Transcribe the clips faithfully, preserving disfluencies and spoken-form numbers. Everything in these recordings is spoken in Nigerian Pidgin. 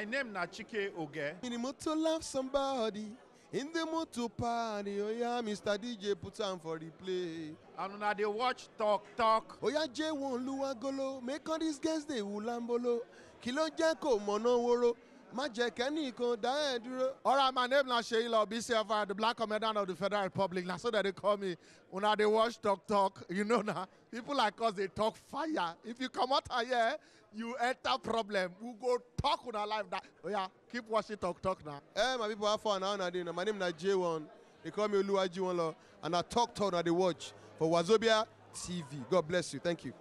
My name na Chike Oge. In the mood to love somebody, in the mood to party. Oh yeah, Mister D J, put on for the play. And una dey watch Talk Talk. Oh yeah, J one Luagolo, make all these girls dey ulambolo. Kí ló jẹ́ kó mọ̀nà woro, má jẹ́ kẹ́nìkan dá ẹ dúró. All right, my name na Seyi Lobisi Ever, the black comedian of the Federal Republic. Na so dem dey call me. Una dey watch Talk Talk, you know na. People like us dey talk fire. If you comot here, you enter problem. We go talk una life. That, oh yeah, keep watching Talk Talk now. Eh, my people, how far now? Now, my name na J one. They call me Oluwaji One Law, and I talk talk now. They watch for Wazobia T V. God bless you. Thank you.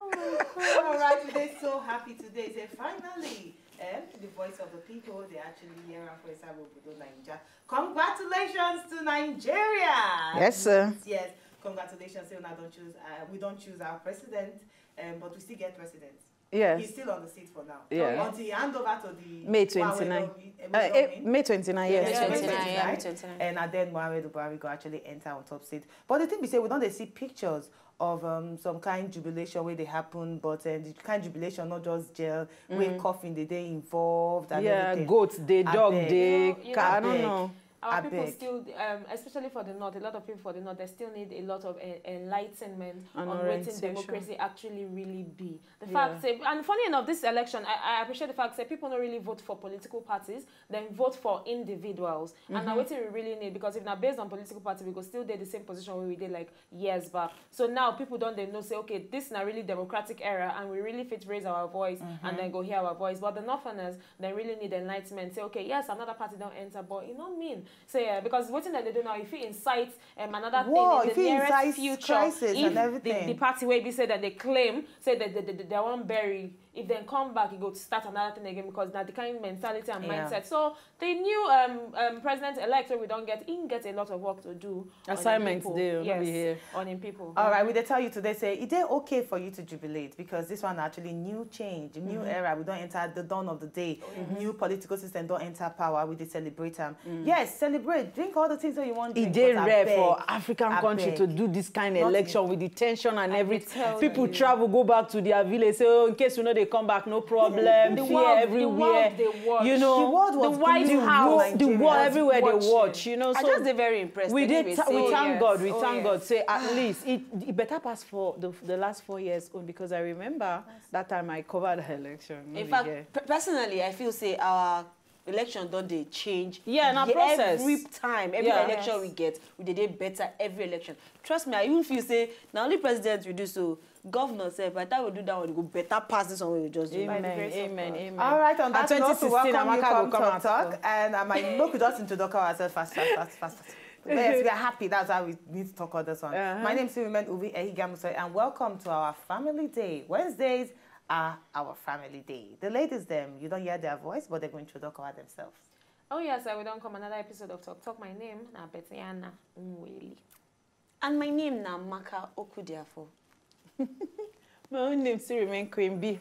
All right, we're so happy today. Say finally, eh, the voice of the people. They actually hear am for inside Obodo Naija. Congratulations to Nigeria. Yes, sir. Yes. Congratulations. Say una don choose. Uh, we don choose our president, um, but we still get president. Yeah. He's still on the seat for now. Yeah. Until he hand over to the May one wey twenty-nine. don win, eh, wey Uh, don eh, win. May twenty-nine, yes. Yes, May May twenty-nine, twenty-nine. May twenty-nine. And uh, then Mohammed Buhari go actually enter on top seat. But the thing be say we don dey see pictures of um, some kind jubilation wey dey happen, but um, the kind jubilation not just gel, wey coffin dey dey involved and Yeah, everything. goat, dey dog, Abeg. dey You know, you cat, I know, don't Abeg. know. Our people Abeg. Still, um, especially for the north, a lot of people for the north, they still need a lot of en- enlightenment And on what orientation. Democracy actually really be. The Yeah. fact, say, and funny enough, this election, I, I appreciate the fact that people don't really vote for political parties, then vote for individuals. And now what we really need, because if not based on political party, we go still dey the same position where we did like years back. So now people don't they know say, okay, this is a really democratic era, and we really fit raise our voice and then go hear our voice. But the northerners, they really need enlightenment. Say, okay, yes, another party don't enter, but you know mean say, yeah, because what thing that they do now, if you incite um, another War, thing in if the you nearest incite future, crisis if and everything. The, the party where be said that they claim say that they, they, they won't bury, if they come back, it go start another thing again, because that the kind of mentality and Yeah. mindset. So the new um, um, president-elect, we don't get in get a lot of work to do. Assignments On him people. Dey, no Yes, be here. On him people. All right, we dey tell you today, say it dey okay for you to jubilate, because this one actually new change, new era. We don't enter the dawn of the day. New political system don't enter power. We dey celebrate them. Yes, celebrate. Drink all the things that you want. It Drink, dey but rare abeg, for African country abeg. To do this kind of Not election with the tension and everything. Tell People you. Travel, go back to their village, say, oh, in case we know they come back, no problem. The Fear world, everywhere. The world they watch. You know, The world was the White glued to House, Nigeria. The world everywhere they Watching. Watch. You know, I so just dey very impressed. We did. Anyway, Tha- we so thank yes. God. We Oh, thank yes. God. Say at least it, it better pass for the, the last four years own, because I remember that time I covered the election. No In be fact, here. P- personally, I feel say our election don dey change. Yeah, na Ye- process. Every time, every Yeah. election we get, we dey dey better every election. Trust me, I even feel say na only president we do so. Governor sef, by the time we do that one, e go better pass this one wey we just do. Amen. By the grace of Amen. God. Amen. All right, on Na that note, we twenty sixteen, welcome you Amaka come go come Talk out. Talk, and um, I look, we just introduce ourselves fast, fast, fast, fast, fast. But yes, we are happy. That's why we need to talk on this one. Uh-huh. My name is Women Uvi Ehigamuso, and welcome to our family day. Wednesdays are our family day. The ladies, them, you don't hear their voice, but they're going to talk about themselves. Oh yes, I will don come another episode of Talk Talk. My name na Betiana Nweli. And my name na Maka Okudiafo. My own name still remain Queen B.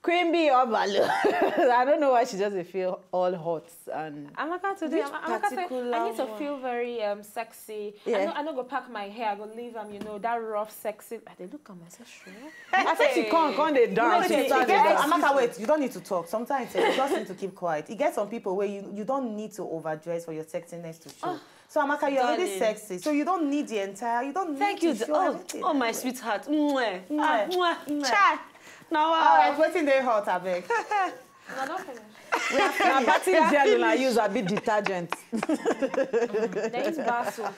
Queen B Obalo. I don't know why she just dey feel all hot and Amaka today, Which Am- Amaka said, particular I need to one? Feel very um, sexy. Yeah. I, no, I no go pack my hair. I go leave am, you know, that rough, sexy. I dey look at myself, sure. I said she come, come dey dance. Wait, wait, She wait, start wait, dey dance. Amaka, wait. You don't need to talk. Sometimes eh, you just need to keep quiet. You get some people where you, you don't need to overdress for your sexiness to show. So Amaka, you're already Darling. Sexy. So you don't need the entire. You don't need Thank to you. show Oh, anything. Oh, my sweetheart. Mwah. Mwah. Ah, mwah. Mwah. Chai. Now, All right, waiting there hot, abeg. No, don't finish. Na bathing gel una use abi detergent. They use bar soap.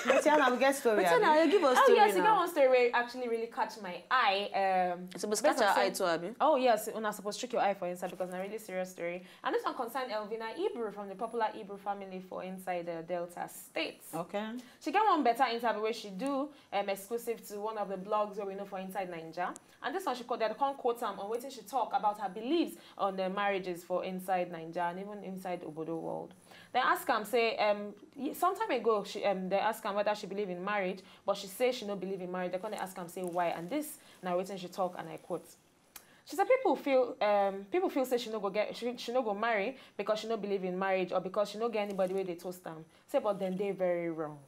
But yeah, now we get story. But then Abi? I give us Oh, story yes, you now. Get One story where actually really catch my eye. Um, It's supposed to catch our eye too, abi? Oh yes, una suppose check your eye for inside because it's a really serious story. And this one concerned Elvina Ibru from the popular Ibru family for inside the Delta State. Okay. She get one better interview where she do um, exclusive to one of the blogs where we know for inside Nigeria. And this one she quote, they come quote am on wetin she talk about her beliefs on the marriages for inside Nigeria and even inside Obodo world. They ask am say um, y- some time ago she um, they ask am whether she believe in marriage, but she say she no believe in marriage. They come dey ask am say why, and this na wetin she talk, and I quote. She said people feel um, people feel say she no go get she, she no go marry because she no believe in marriage or because she no get anybody where they toast am. Say but then they very wrong.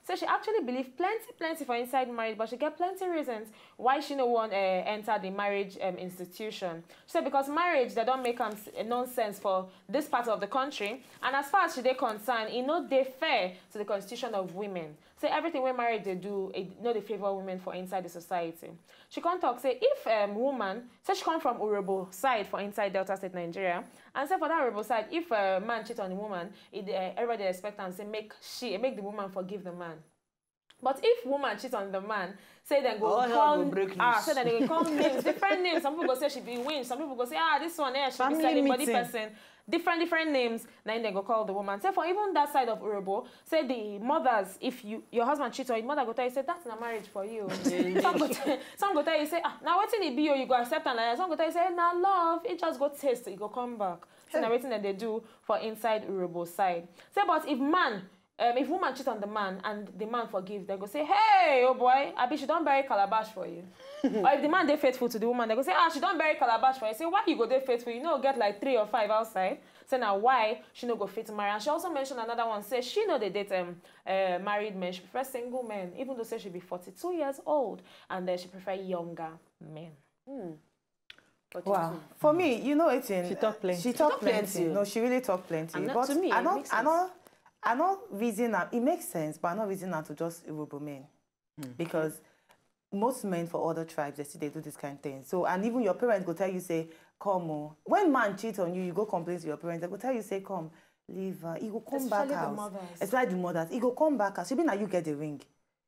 say she actually believe plenty plenty for inside marriage, but she get plenty reasons why she no wan uh, enter the marriage um, institution. She say because marriage, they don make am s- a nonsense for this part of the country, and as far as she dey concerned, e no dey fair to the constitution of women. Say everything wey marriage dey do, e no dey favour women for inside the society. She come talk say if um, woman, say she come from Urhobo side for inside Delta State, Nigeria, and say for that Urhobo side, if a man cheat on the woman, e dey, everybody dey expect am say make she, make the woman forgive the man. But if woman cheat on the man, say dem go All hell call go break ah, loose. Say dem go call names, different names. Some people go say she be witch. Some people go say ah, this one eh, she be Family selling body meeting. Person. Different different names. Na im dem go call the woman. Say for even that side of Urhobo, say the mothers, if you your husband cheat on you, mother go tell you say that's na marriage for you. Some go tell, some go tell you say ah, na wetin e be o, you go accept am like that. Some go tell you say na love, e just go taste, e go come back. Say na wetin dem dey do for inside Urhobo side. Say but if man um, if woman cheat on the man and the man forgive, they go say, hey, oh boy, abi she don bury calabash for you. Or if the man dey faithful to the woman, they go say, ah, she don bury calabash for you. Say, why you go dey faithful? You know, get like three or five outside. Say now why she no go fit marry. And she also mentioned another one. Say she no dey date um, uh, married men. She prefers single men, even though say she be forty-two years old and then she prefer younger men. Wow. For me, you know, it's in. She talk plenty. She talk talk plenty. plenty. No, she really talk plenty. And that- but to me, I it don't, makes I sense. don't, I don't reason am. It makes sense, but I don't reason am to just Urhobo men because most men for other tribes they still they do this kind of thing. So and even your parents go tell you say, come on. When man cheat on you, you go complain to your parents. They go tell you say, come, leave her. He go come Especially back the house. mothers. Especially the mothers. He go come back house. Maybe now you get the ring.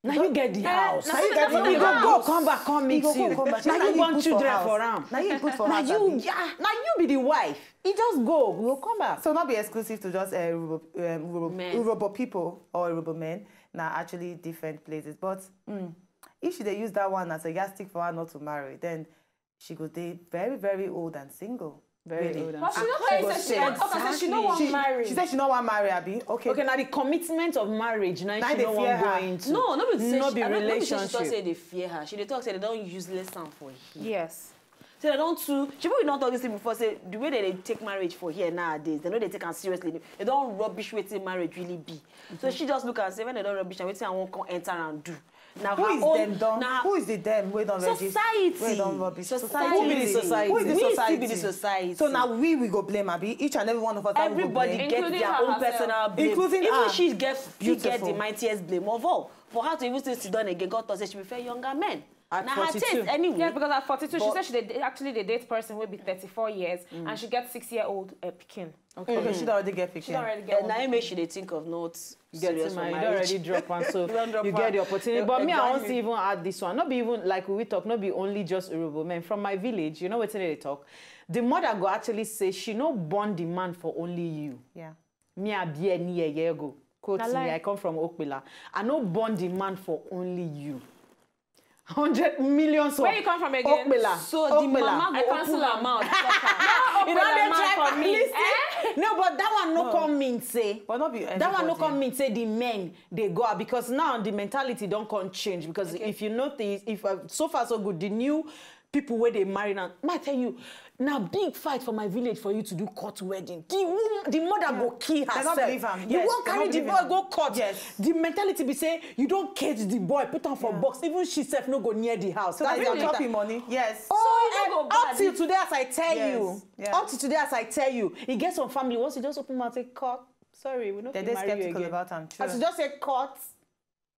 Now you get the house. Now you get the Now you ring. go come back, come meet He go you. come back. Now you born put for children house. For am. Now you put for Now house. you, Abi. yeah, now you be the wife. He just go, we go come back. So not be exclusive to just uh, Urhobo, um, Urhobo, Men. Urhobo people or Urhobo men. Now actually different places. But mm, if she dey use that one as a yardstick for her not to marry, then she go dey very very old and single. Very Really. old. And But she no single. tell She you go say she say okay, say she no wan She, marry. she said she no wan marry, abi? Okay. Okay, now the commitment of marriage, now Now she they no fear wan go her. into. No, no be say No she, be I don't, no be say she relationship. Talk say they fear her. She dey talk say they don useless am for here. Yes. Say they don too. She probably don talk this thing before. Say the way they dey take marriage for here nowadays, they no dey take am seriously. They don rubbish wetin marriage really be. So she just look and say when they don rubbish and wetin I wan come enter and do. Now Who her is own, them don? Now Who is the them wey don register? Society. Wey don rubbish? Society. Who be the society? Who is the We society? Still be the society. So now we we go blame abi each and every one of us. Now we go Everybody blame. get Including their her own herself. personal blame. Including Even her. she get she get the Beautiful. Mightiest blame of all. For her to even still sit down again, God talk say she prefer younger men. At Now her forty-two. Taste anyway. Yeah, because at forty-two, she But- said she dey actually dey date person will be thirty-four years and she gets six-year-old uh, pikin. Okay, she don already get She don picture. Already get Uh, now one. It make she dey think of not Getting serious for married, marriage. Already drop and so Don't drop you her. Get the opportunity. But me, I want to Exactly. Even add this one. Not be even like we talk, not be only just Urhobo men. From my village, you know what they talk. The mother go actually say she no born the man for only you. Yeah. Me, I be a near year ago. Quote Na me, lie. I come from Okpela. I no born the man for only you. Hundred millions of Where you come from again? Okpela. So the Okpela. mama I go cancel open her am. mouth. You know they Okpela man try for me. Listen. No, but that one no come mean say. But not be That one no everybody. Come mean say the men they go out because now the mentality don't come change because if you notice if uh, so far so good the new people where they marry now, I tell you now big fight for my village for you to do court wedding. The woman, the mother go kill They herself. don't believe am. You Yes, won't they Carry don't the believe boy am. Go court. Yes. The mentality be say you don't cage the boy, put him for box. Even she self no go near the house. So that That's you're the chopping money. Yes. Oh, So, and no go up bad. Till today, as I tell Yes, you, yeah. Up to today, as I tell you, it gets some family once you just open mouth say court. Sorry, we no They fit dey marry you skeptical again. About am. True. As you just say court,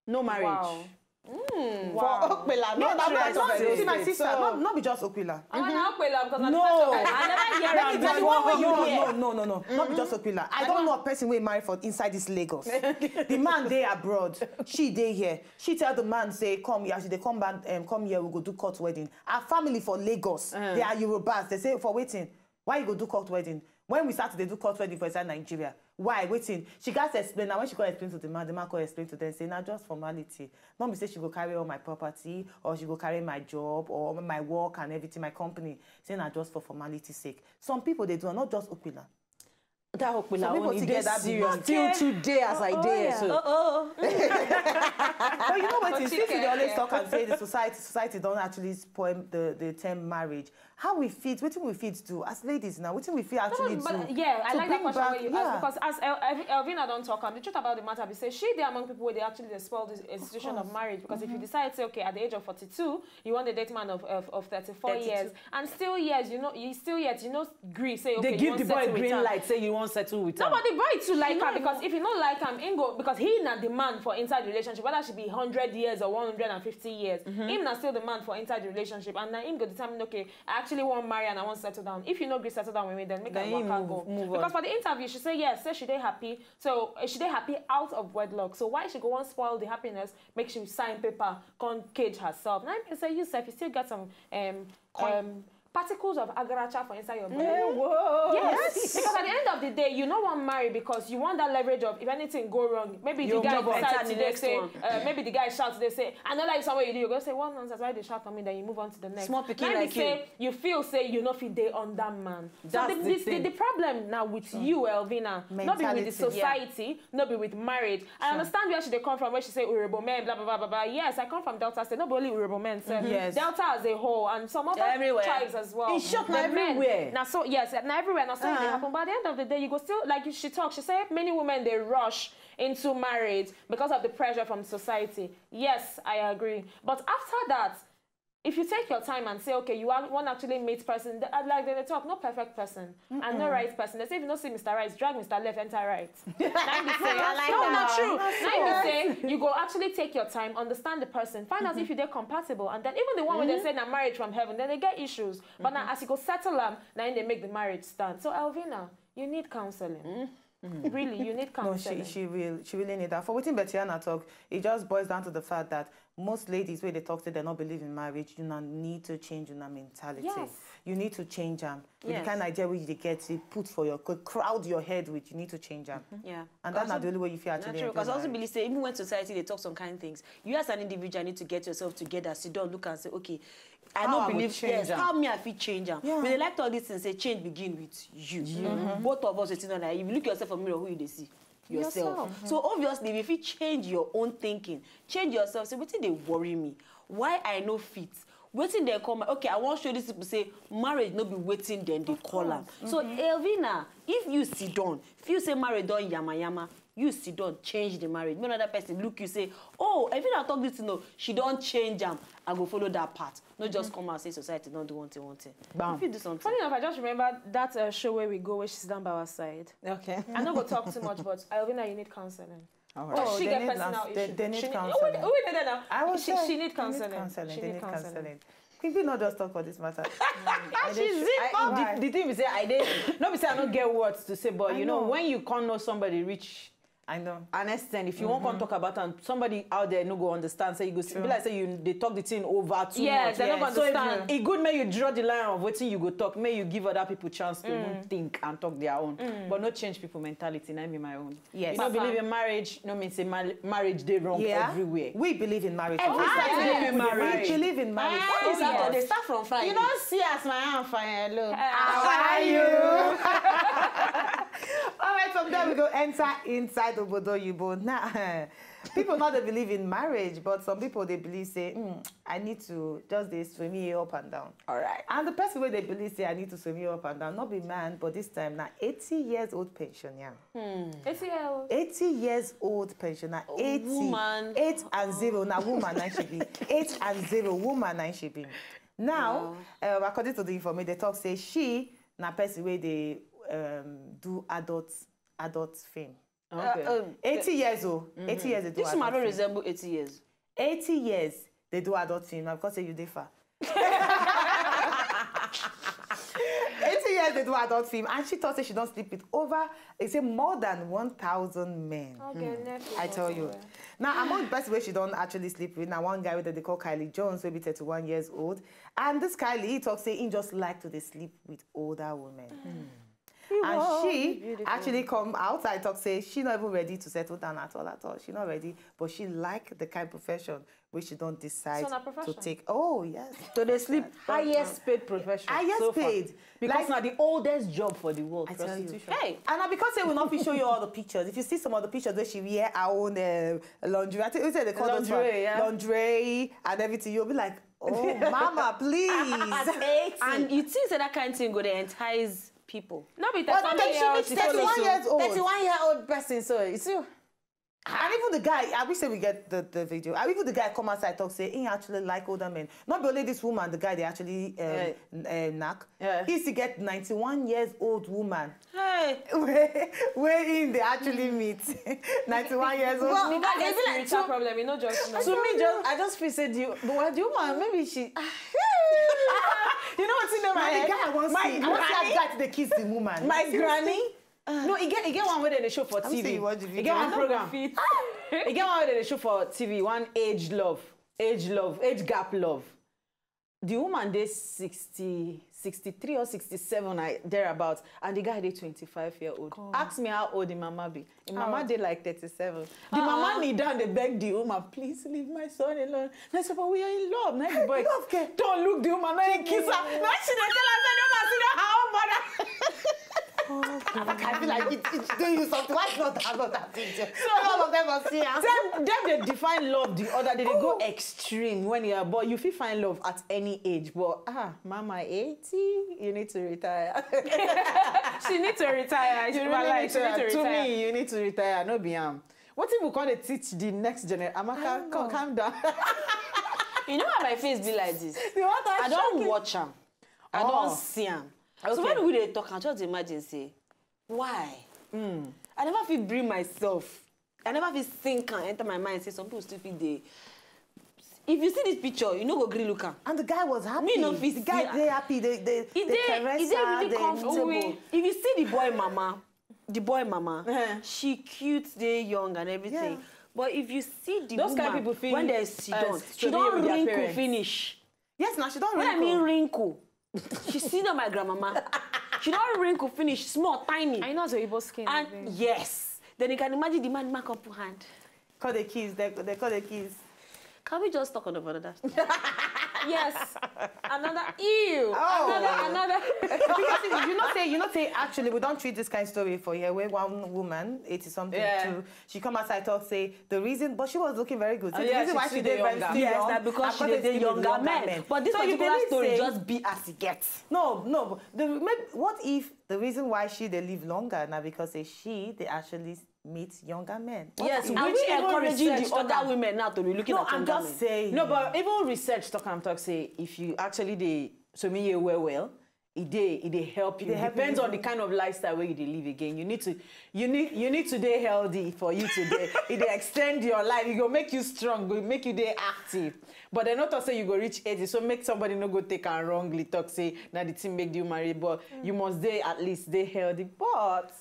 no marriage. Wow. For Okpela, No, no, no, no, no, no, see my no, sister. so- No, not be just Okpela. I want to Okpela because No. I never hear Let me am. tell you what you No, hear. no, no, no, no. Not be just Okpela. I don't know a person wey marry for inside this Lagos. The man dey abroad. She dey here. She tell the man say, come here. As they come back, um, come here. We go do court wedding. Her family for Lagos. They are Yorubas. They say for wetin? Why you go do court wedding? When we start to dey do court wedding for inside Nigeria, why wetin? She gats explain. Now when she come explain to the man, the man come explain to them say na just formality. No be say she go carry all my property or she go carry my job or my work and everything, my company. Say na just for formality sake. Some people dey do am, not just Okpela. That Okpila own, e dey serious. Till today, as I dey here so. But you know what? Since you dey always talk and say the society, society don't actually spoil the, the term marriage. How we fit? What we fit do as ladies now? What we fit actually do? Yeah, I like that question. Because as Elvina don't talk, and the truth about the matter be say she dey among people where they actually dey spoil the institution of marriage. Because if you decide say, okay, at the age of forty-two, you want a date man of, of, of thirty-four years, and still years, you know, you still yet, you know, agree say, okay, they give the boy green light, say you want settle with him. No, but the boy too like her, because if you no like him, him go, because he na the man for inside the relationship, whether she be hundred years or one hundred and fifty years, him na still the man for inside the relationship, and na him go determine, okay, I actually want marry and I want settle down. If you no agree settle down with me, then make I waka go. Because for the interview, she say yes, say she dey happy. So she dey happy out of wedlock. So why she go want spoil the happiness? Make she sign paper, come cage herself. Now I say you sef, you still get some um, um, particles of agaracha for inside your brain. Yes, because at the end of the day, you no want marry because you want that leverage of if anything go wrong, maybe the guy decide today say, uh, maybe the guy shout today say, I no like somewhere you do, you go say, what nonsense, why they shout on me? Then you move on to the next. Small pikin like you. Say you feel say you no fit dey on that man. So the, the, the problem now with you, Elvina, not be with the society, not be with marriage. I understand where she dey come from when she say Urhobo men, blah blah blah blah blah. Yes, I come from Delta State, not only Urhobo men, sir. Yes. Delta as a whole and some other tribes as well. In short, na everywhere. Now so yes, na everywhere. Now so it happen. But at the end of the day, you go still, like she talk, she say many women they rush into marriage because of the pressure from society. Yes, I agree. But after that, if you take your time and say, okay, you want actually meet person, like they talk, no perfect person and no right person. They say if you no see Mister Right, drag Mister Left, enter right. Like they say, no, not true. Like they say, you go actually take your time, understand the person, find out if you they're compatible, and then even the one where they say na marriage from heaven, then they get issues. But now as you go settle them, now they make the marriage stand. So Elvina, you need counseling. Really, you need counseling. No, she, she will. She really need that. For wetin Betiana talk, it just boils down to the fact that most ladies wey dey talk say dem no believe in marriage, una need to change una mentality. Yes. You need to change am. Yes. The kind of idea wey you dey get, you put for your, crowd your head with, you need to change am. Yeah. And that's not the only way you fit actually enjoy marriage. Because I also believe say even when society dey talk some kind things, you as an individual need to get yourself together, sit down, look and say, okay, I no believe, yes, how me I fit change am? Yeah. We dey like all these things say change begin with you. Both of us sitting on that. If you look yourself for mirror, who you dey see? Yourself. So obviously, if you change your own thinking, change yourself, say wetin dey worry me, why I no fit, wetin dey come, okay, I wan show these people say marriage no be wetin dem dey call am. So Elvina, if you sit down, feel say marriage don yama yama, you sit down, change the marriage. Make another person look you say, oh, Elvina talk this thing, no, she don change am. I go follow that path. No just come out say society don do one thing, one thing. Bam. If you do something. Funny enough, I just remember that uh, show where we go, where she sit down by our side. Okay. I no go talk too much, but Elvina, you need counseling. All right. Oh, she get personal issue. They, they need counseling. Who, who did that now? I was she, she need counseling. They need counseling. She need counseling. Queen Bee not just talk for this matter. She zip up. The, the thing we say, I did. No, be say I don't get words to say, but you know, when you can't know somebody reach I know. An extent, if you won't come talk about am, somebody out there no go understand. So you go be like say you dey talk the thing over too much. Yes, they no go understand. So e good make you draw the line of wetin you go talk, make you give other people chance to even think and talk their own, but no change people mentality. Na be my own. Yes. You no believe in marriage, no mean say marriage dey wrong everywhere. We believe in marriage. Every side believe in marriage. We believe in marriage. What is that? They start from Friday. You don't see as my hand fine. Hello. How are you? All right, from there we go enter inside Obodo Oyibo. Now, people not they believe in marriage, but some people they believe say, mm, I need to just they swim here up and down. All right. And the person where they believe say I need to swim here up and down, not be man, but this time now eighty years old pensioner. Hmm. eighty years old. eighty years old pensioner. eighty. Woman. Eight and zero. Now woman, I should be. Eight and zero. Woman, I should be. Now, wow. Um, according to the information, they talk say she na person where they um, do adult adult film. Okay. Uh, um, eighty years old. Mm-hmm. eighty years ago. This man don't resemble eighty years. eighty years, they do adult film. Now, because say you differ. eighty years, they do adult film. And she thought say she don't sleep with over, they say more than one thousand men. Okay, mm. I tell you. Now, among the best way she don't actually sleep with, now one guy with the they call Kylie Jones, will be thirty-one years old. And this Kylie, he talks say he just like to they sleep with older women. Mm. And she actually come out and talk say she not even ready to settle down at all, at all. She not ready, but she like the kind profession wey she don decide So na to profession? take. Oh, yes. To dey sleep, highest paid profession Highest so far. Paid. Because Like, na the oldest job for the world, I tell you. Prostitution. Hey, And na because say we no fit show you all the pictures. If you see some of the pictures wey she wear her own uh, lingerie, I think we say they call those Lingerie, one, yeah. Lingerie and everything, you'll be like, oh, mama, please. And you think say that kind thing go dey entice people? No be But thirty then she year old reach she follow thirty-one so. years old. Thirty-one year old person, so you see. And even the guy, I wish say we get the, the video. And even the guy come outside talk say he actually like older men. Not be only this woman, the guy they actually um, Yeah. n- uh, knack. Yeah. He still get ninety-one years old woman. Hey, Where where in they actually meet? ninety-one years old. you got I a feel like spiritual to- problem. You know, just know. To me, just I just feel say the but the woman maybe she. You know what's in my Na the head? guy I want My see. I want see how granny. the guy they kiss the woman. My granny. No, e get e get one wey dem dey show for I'm saying T V. you watch the E video. get one No program. Fit. E get one wey dem dey show for T V. One age love, age love, age gap love. The woman dey sixty, sixty-three or sixty-seven, I thereabout, and the guy dey twenty-five year old. Ask me how old the mama be. The mama dey like thirty-seven. The mama kneel down, dey beg the woman, please leave my son alone. And I said, but we are in love. Now the boy Love care. Don't look the woman, now he kiss her. Now she dey tell her say the woman still don her own mother. I feel like it, it do you something. Why not download that video? So all of them must see her. Dem dem dey define love the other day. They go extreme when you are, but you fit find love at any age. But ah, mama eighty, you need to retire. She need to retire. You She really like, need she need to, to to retire. Me, you need to retire. No be am. What if we come dey teach the next generation? Amaka, come, calm down. You know how my face be like this? The water I don't shocking. Watch am. I Oh. Don't see am. So Okay. When we dey talk, I just imagine say, why? I never fit bring myself. I never fit think and enter my mind say some people still fit dey. If you see this picture, you no go gree look am. And the guy was happy. Me no fit The guy see- dey happy. They they E they dey caress e dey her. Really They comfortable. If you see the boy mama, the boy mama, Uh-huh. She cute, dey young and everything. Yeah. But if you see the Those woman, kind people fit, when they sit uh, down, she story don with their wrinkle parents. Finish. Yes, now she don't When I wrinkle. Mean wrinkle, she see na my grandmama. She don wrinkle finish, small, tiny. I know the Igbo skin. And Babe. Yes, then you can imagine the man, man come put hand. Call the kids. They, they call the kids. Can we just talk on about that? Yes. Another ew. Oh. Another, another. Because you know say you know say actually we don't treat this kind of story for here where one woman eighty something Yeah. too, she come outside talk say the reason, but she was looking very good. Say Oh, the yeah, reason she why still she dey dey very younger. still Yes, young na because na she because dey they younger younger men. Men. But this So you particular believe story say- Just be as e get. No, no. The maybe, what if the reason why she they live longer now because say she they actually meet younger men? What Yes, if? Are which we even encouraging research the talk other am- women now to be looking No, at I'm younger just men? Saying. No, but even research talk am talk say if you actually dey so me you well well, e dey e dey help you. dey help you Depends live on the kind of lifestyle where you dey live again. You need to you need you need to dey healthy for you to dey. E dey extend your life. E go make you strong. Go make you dey active. But dem no talk say you go reach eighty, so make somebody no go take am wrongly. Talk say na the thing make you marry, but you must dey at least dey healthy. But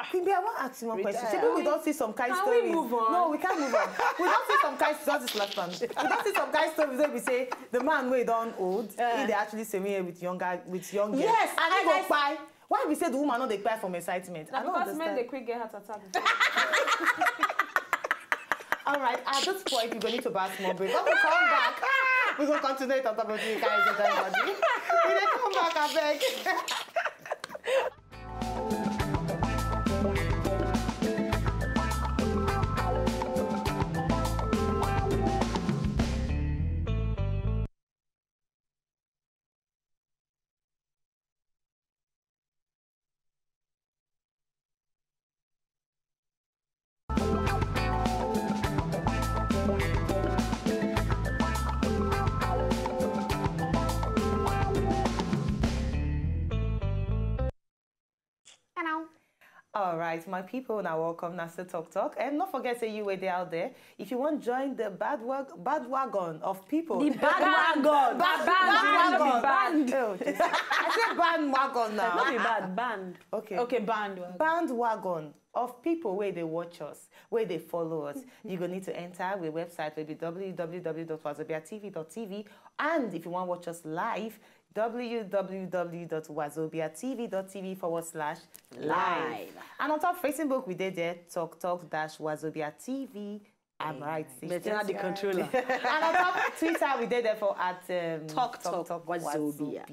Queen Bee, I want to ask you one question. Retire. Shebi we don't see some kind Can we stories. Move on? No, we can't move on. We don't see some kind stories. This last one. We don't see some kind stories where we say the man wey don old, Yeah. he dey actually say me with younger with young girls. Yes, And he and go I- Kpai. Why we say the woman no dey kpai for excitement? I Na don't because men dey understand. Quick get heart attack. All right, at this point, we're going to buy a small break. When we come back, we're going to continue it on top of you guys. Enjoy body. We dey come back, I beg. All right, my people, now welcome. Now still talk talk, and not forget say you were there out there. If you want join the bad work, bad wagon of people, The bad wagon. bad, Bad, bad no be wagon. bad. Oh, Jesus. I said band wagon now. Not be bad, band. Okay. Okay, bandwagon. Bandwagon of people where they watch us, where they follow us. You go need to enter our website, will be w w w dot wazobia t v dot t v. And if you want to watch us live, W W W dot wazobia T V dot T V forward slash live. And on top Facebook, we did there, talk talk dash wazobia T V. I'm right. Better the controller. And on top Twitter, we did there for at um, Talk Talk Wazobia.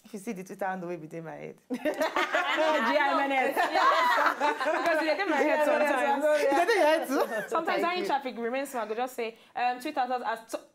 If you see the Twitter handle, will be there my head. G I M N S. Because they get my head sometimes. They dey your head too. Sometimes I'm in traffic, remain small. I go just say, um, tweet at us as t-